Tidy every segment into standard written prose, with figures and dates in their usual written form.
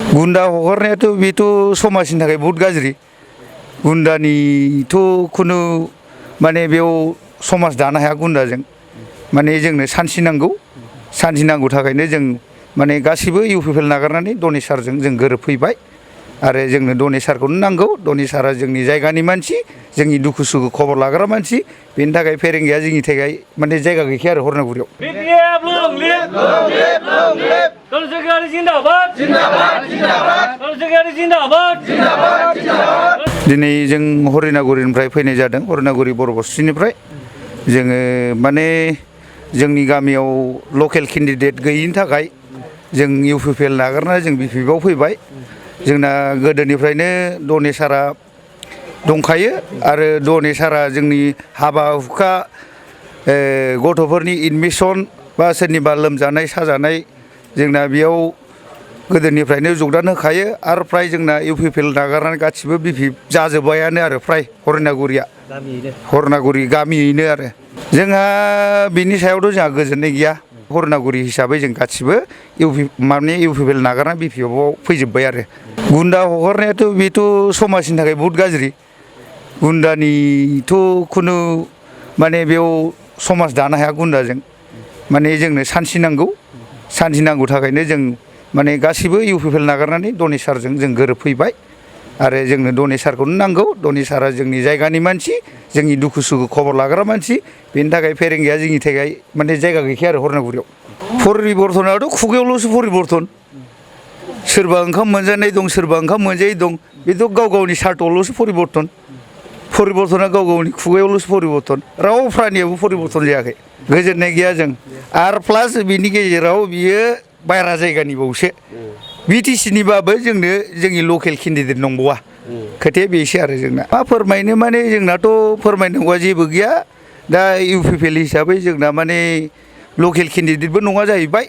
गुन्दा हगारनायाथ' बेथ' समाजनि थाखाय बहुद गाज्रि। गुन्दानिथ' खुनु माने बेयाव समाज दानो हाया गुन्दाजों। माने जोंनो सान्थि नांगौ। सान्थि नांगौ थाखायनो जों माने गासिबो इउपिपिएल नागारनानै दनेसारजों जों गोरोबफैबाय आरो जोंनो दनेसारखौनो नांगौ। दनेसारा जोंनि जायगानि मानसि, जोंनि दुखु सुखु खबर लाग्रा मानसि। बेनि थाखाय फेरेंगाया जोंनि थाखाय माने जायगा गैखाया आरो हरनागुरियाव। दिनै जों हरिनागुरिनिफ्राय फैनाय जादों, हरिनागुरि बर' बस्तिनिफ्राय। जोङो माने जोंनि गामियाव लकेल केन्डिडेट गैयिनि थाखाय जों इउपिपिएल नागारनानै जों बिपिएफआव फैबाय। जोंना गोदोनिफ्रायनो दनेसारा दंखायो आरो दनेसारा जोंनि हाबा हुखा, गथ'फोरनि एडमिसन बा सोरनिबा लोमजानाय साजानाय जोंना बेयाव गोदोनिफ्रायनो जगदान होखायो आरो फ्राय जोंना इउपिपिएल नागारनानै गासिबो बिपिएफ जाजोब्बायानो आरो फ्राय हरिनागुरि गामियैनो आरो। जोंहा बिनि सायावथ' जोंहा गोजोननाय गैया। हरिनागुरि हिसाबै जों गासिबो इउपिपिएल नागारना बिपिएफआव फैजोब्बाय आरो। गुन्दा हगारनायाथ' बेथ' समाजनि थाखाय बहुद गाज्रि। गुन्दानिथ' खुनु माने बेयाव समाज दानो हाया गुन्दाजों। माने जोंनो सान्थि नांगौ। सान्थि नांगौ थाखायनो जों माने गासिबो इउपिपिएल नागारनानै दनेसारजों जों गोरोबफैबाय आरो जोंनो दनेसारखौनो नांगौ। दनेसारा जोंनि जायगानि मानसि, जोंनि दुखु सुखु खबर लाग्रा मानसि। बेनि थाखाय फेरेंगाया जोंनि थाखाय माने जायगा गैखाया आरो हरनागुरियाव। परिबर्तनाथ' खुगायावल'सो परिबर्तन। सोरबा ओंखाम मोनजानाय दं, सोरबा ओंखाम मोनजायै दं। बेथ' गाव गावनि सार्थआवल'सो परिबर्तन। परिबर्तना गाव गावनि खुगायावल'सो परिबर्तन। राव प्रानियाबो परिबर्तन जायाखै। गोजोननाय गैया जों। आरो प्लास बिनि गेजेराव बियो बायह्रा जायगानिबावसो। बिटिसिनिबाबो जोंनो जोंनि लकेल केन्डिडेट नंबावा। खोथाया बेसो आरो जोंना। मा फोरमायनो माने जोंनाथ' फोरमायनांगौआ जेबो गैया। दा इउपिपिएल हिसाबै जोंना माने लकेल केन्डिडेटबो नङा जाहैबाय।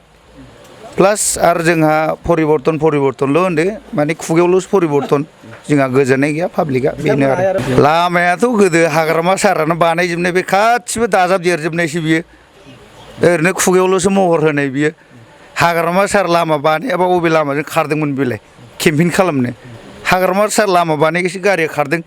प्लास आरो जोंहा परिबर्तनल' होनदो, माने खुगायावल'सो परिबर्तन। जोंहा गोजोननाय गैया पाब्लिकआ बेनो आरो। लामायाथ' गोदो हाग्रामा सारानो बानायजोबनाय, बे गासिबो दाजाब देरजोबनायसो बियो। ओरैनो खुगायावल'सो महर होनाय बियो। हाग्रामा सार लामा बानायाबा बबे लामाजों खारदोंमोन बेलाय केम्पिं खालामनो? हाग्रामा सार लामा बानायखायसो गारिया खारदों।